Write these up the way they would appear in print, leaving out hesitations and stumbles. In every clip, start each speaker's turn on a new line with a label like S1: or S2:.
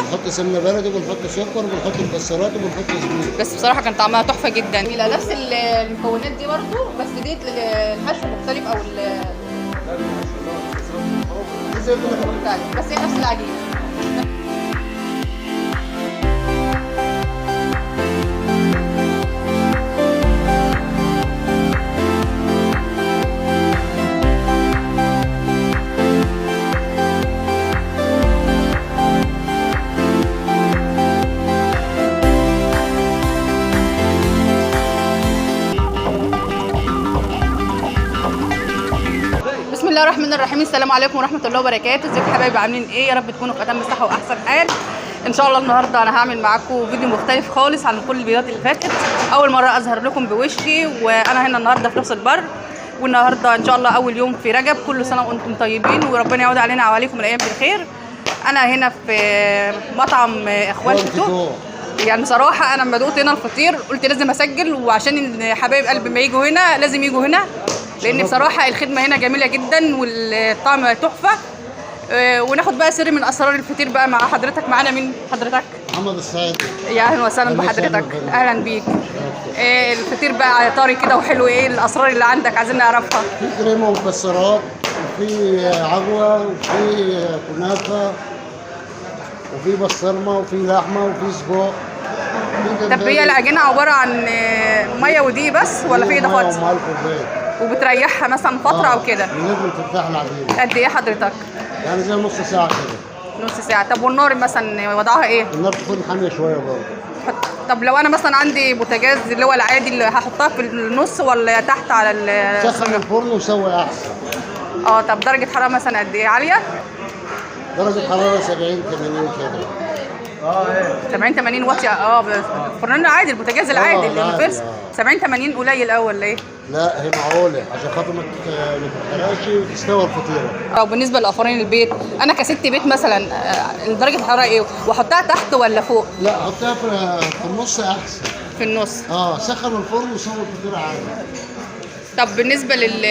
S1: بنحط سمنه بلدي، وبنحط سكر، وبنحط مكسرات، وبنحط زبيب.
S2: بس بصراحة كان طعمها تحفة جدا. نفس المكونات دي برضو، بس دي الحشو مختلف او مختلف، بس هي نفس العجينة. بسم الله الرحمن الرحيم. السلام عليكم ورحمة الله وبركاته. ازيكم حبايبي، عاملين ايه؟ يا رب تكونوا في اتم صحة واحسن حال. ان شاء الله النهارده انا هعمل معاكم فيديو مختلف خالص عن كل الفيديوهات اللي فاتت. اول مرة اظهر لكم بوشي، وانا هنا النهارده في راس البر. والنهارده ان شاء الله اول يوم في رجب. كل سنة وانتم طيبين، وربنا يعود علينا وعليكم الايام بالخير. انا هنا في مطعم اخوان فتوح. يعني بصراحة انا لما دقت هنا الفطير قلت لازم اسجل، وعشان حبايب قلبي ما يجوا هنا لازم يجوا هنا، لان بصراحة الخدمة هنا جميلة جدا والطعم تحفة. وناخد بقى سر من اسرار الفطير بقى مع حضرتك. معانا مين حضرتك؟
S1: محمد الصعيدي.
S2: يا اهلا وسهلا بحضرتك. اهلا بيك. إيه الفطير بقى طري كده وحلو، ايه الاسرار اللي عندك عايزين نعرفها؟
S1: في كريمة ومكسرات، وفي عجوه، وفي كنافه، وفي بسطرمه، وفي لحمه، وفي سجق.
S2: طب هي العجينة عبارة عن مية ودقيق بس ولا في اضافات؟
S1: مية وملح وبيض.
S2: وبتريحها مثلا فترة او كده؟
S1: بنفضل ترتاح العجينة.
S2: قد ايه حضرتك؟
S1: يعني زي نص ساعة كده.
S2: نص ساعة. طب والنار مثلا وضعها ايه؟
S1: النار تكون حامية شوية برضه.
S2: طب لو انا مثلا عندي بوتاجاز اللي هو العادي، اللي هحطها في النص ولا تحت على ال
S1: سخن الفرن وسوي احسن.
S2: طب درجه حرارة مثلا قد ايه؟ عالية؟
S1: درجه حرارة 70 80 كده.
S2: 70 80 واطية. الفرن العادي، البوتاجاز العادي اللي الفرس 70 80 قليل قوي ولا ايه؟
S1: لا هي معقولة عشان خاطر ما تتحرقش وتستوي الفطيره.
S2: طب بالنسبة لافران البيت، انا كست بيت مثلا درجه الحرارة ايه؟ واحطها تحت ولا فوق؟
S1: لا حطها في النص احسن.
S2: في النص.
S1: سخن الفرن وسوي الفطيره عادي.
S2: طب بالنسبة لل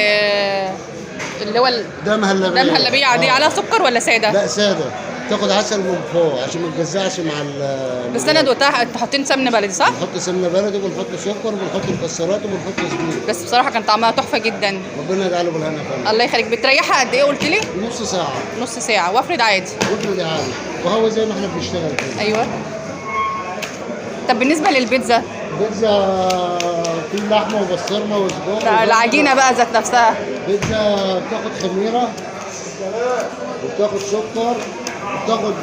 S2: اللي هو
S1: ده مهلبية.
S2: ده مهلبية عادية عليها سكر ولا ساده؟
S1: لا ساده، تاخد عسل من فوق عشان ما تجزعش مع ال.
S2: بس انا دوقتها. انتوا حاطين سمنه بلدي صح؟
S1: بنحط سمنه بلدي، وبنحط سكر، وبنحط مكسرات، وبنحط زبيب.
S2: بس بصراحة كان طعمها تحفة جدا.
S1: ربنا يجعله بالهنا يا فندم.
S2: الله يخليك. بتريحها قد ايه قلت لي؟
S1: نص ساعة.
S2: نص ساعة. وافرد عادي.
S1: وافرد عادي، وهو زي ما احنا بنشتغل كده.
S2: ايوه. طب بالنسبة للبيتزا؟
S1: البيتزا في لحمه وبسطرمه وسجق.
S2: العجينة بقى ذات نفسها.
S1: بيتزا بتاخد خميره، وبتاخد سكر، وبتاخد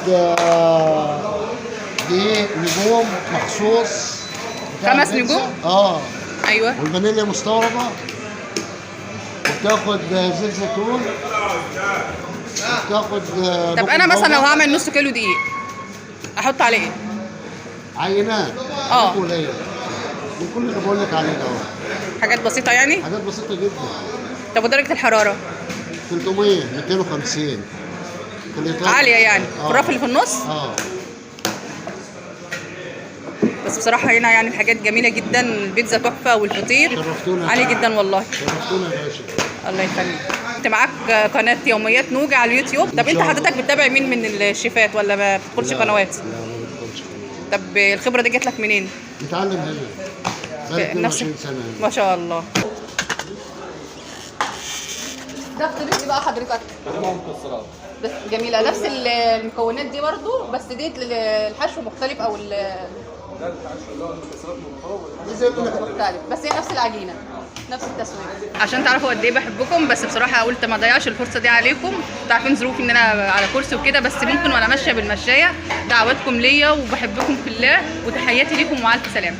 S1: دقيق نجوم مخصوص.
S2: 5 نجوم؟ ايوه.
S1: والفانيليا مستورده، وبتاخد زيت زيتون، وبتاخد.
S2: طب انا مثلا لو هعمل نص كيلو دقيق احط عليه ايه؟
S1: عينات. قليله من كل اللي بقول لك عليه ده.
S2: حاجات بسيطة يعني؟
S1: حاجات بسيطة جدا.
S2: طب ودرجة الحرارة؟
S1: 300 250.
S2: عالية يعني. الرف اللي في النص؟ بس بصراحة هنا يعني الحاجات جميلة جدا، البيتزا تحفة والفطير عالي جدا والله.
S1: شرفتونا يا باشا.
S2: الله يخليك. انت معاك قناة يوميات نوجة على اليوتيوب. طب انت حضرتك بتتابع مين من الشيفات ولا ما بتدخلش قنوات؟
S1: لا ما بدخلش قنوات.
S2: طب الخبرة دي جت لك منين؟
S1: متعلم هنا بقالي 22 سنة هنا.
S2: ما شاء الله. ده فطير ايه بقى حضرتك؟
S3: مكسرات.
S2: بس جميلة. نفس المكونات دي برضو، بس دي الحشو مختلف او
S3: ده الحشو اللي هو المكسرات من فوق
S2: مختلف، بس هي نفس العجينة نفس التسوية. عشان تعرفوا قد ايه بحبكم، بس بصراحة قلت ما اضيعش الفرصة دي عليكم. انتوا عارفين ظروفي ان انا على كرسي وكده، بس ممكن وانا ماشية بالمشايه. دعواتكم ليا وبحبكم في الله، وتحياتي ليكم ومع الف سلامه.